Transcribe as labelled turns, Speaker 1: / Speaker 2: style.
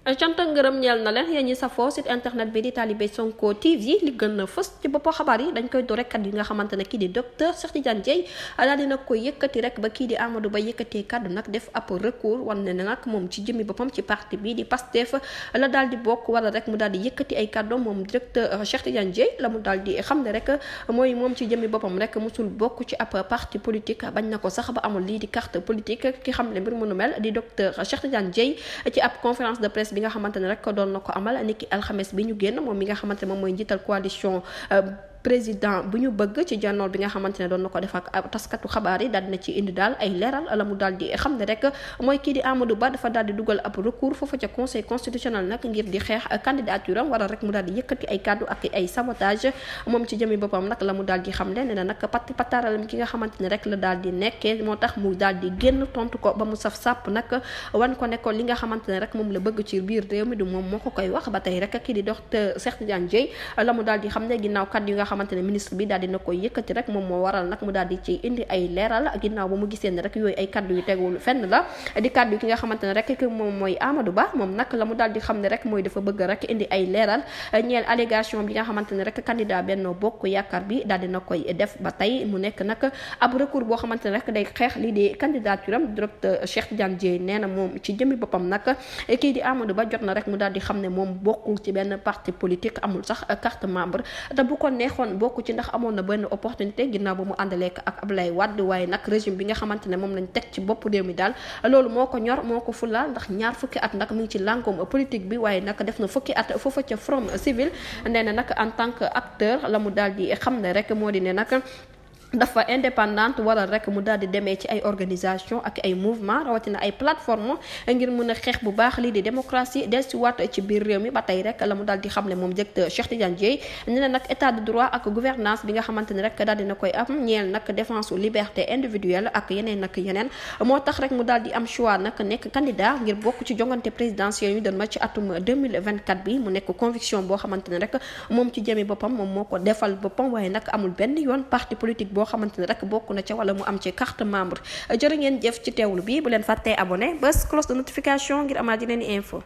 Speaker 1: cant ak ngërëm ñeel na leen yéen ñi safoo site internet bi di Talibé Sonko TV li gën a fës ci bopp xabaar yi dañ koy door rek kat yi nga xamante ne kii di docteur Cheikh Tidiane Dièye daal dina koy yëkkati rek ba kii di Amadou Ba yëkkatee kaddu nag def ab recours wan ne nag moom ci jëmmi boppam ci parti bi di Pastef la daal di bokk wala rek mu daal di yëkkati ay kaddu moom directeur Cheikh Tidiane Dièye la mu daal di xam ne rek mooy moom ci jëmmi boppam rek musul bokk ci ab parti politique bañ na ko sax ba amul lii di carte politique ki xam ne mbir mu nu mel di docteur Cheikh Tidiane Dièye ci ab conférence de presse bi nga xamante ne rek doon na ko amal niki alxames bi ñu génn moom mi nga xamante ne moom mooy njiital coalition président bu ñu bëgg ci jànnoor bi nga xamante ne doon na ko def ak taskatu xabaar yi daal dina ci indi daal ay leeral la mu daal di xam ne rek mooy kii di Amadou Ba dafa daal di dugal ab recours foofu ca conseil constitutionnel nag ngir di xeex candidature am wala rek mu daal di yëkkati ay kaddu ak ay sabotage moom ci jëmi boppam nag la mu daal di xam le ne na nag pataralam ki nga xamante ne rek la daal di nekkee moo tax mu daal di génn tontu ko ba mu saf sàpp nag wan ko ne ko li nga xamante ne rek moom la bëgg ci biir réew mi du moom moo ko koy wax ba tey rek kii di docteur Cheikh Tidiane Dièye la mu daal di xam ne ginnaaw kaddu yi nga xamante ne ministre bi daal dina koy yëkkati rek moom moo waral nag mu daal di ci indi ay leeral ginnaaw ba mu gisee ne rek yooyu ay kaddu yu tegul fenn la di kaddu yi ki nga xamante ne rek moom mooy Amadou Ba moom nag la mu daal di xam ne rek mooy dafa bëgg rek indi ay leeral ñeel allégation bi nga xamante ne rek candidat Benno Bokk Yaakaar bi daal dina koy def ba tey mu nekk nag ab recours boo xamante ne rek day xeex lii di candidature am docteur Cheikh Tidiane Dièye nee na moom ci jëmmi boppam nag kii di Amadou Ba jot na rek mu daal di xam ne moom bokkul ci benn parti politique amul sax carte membre te bu ko neexoon bokku ci ndax amoon na benn opportunité ginnaaw ba mu àndaleek ak Abdoulaye Wade waaye nag régime bi nga xamante ne moom lañ teg ci bopp réew mi daal loolu moo ko ñor moo ko fulaal ndax ñaar fukki at nag mi ngi ci lànkoom politique bi waaye nag def na fukki at foofa ca Forum Civil nee na nag en tant que acteur la mu daal di xam ne rek moo di ne nag dafa indépendante wala rek mu daal di demee ci ay organisation ak ay mouvement rawatina ay plateforme ngir mën a xeex bu baax lii di démocratie dellusiwaat ci biir réew mi ba tey rek la mu daal di xam ne moom directeur Cheikh Tidiane Dièye nee na nag état de droit ak gouvernance bi nga xamante ne rek daal dina koy am ñeel nag défense u liberté individuelle ak yeneen ak yeneen moo tax rek mu daal di am choix nag nekk candidat ngir bokk ci jongante présidentielle yu doon ma ci atum 2024 bi mu nekk conviction boo xamante ne rek moom ci jëmi boppam moom moo ko defal boppam waaye nag amul benn yoon parti politique boo xamante ne rek bokk na ca wala mu am ci carte membre jërë ngeen jëf ci teewlu bi bu leen fàttee abonné bés cloche de notification ngir amaat yeneen info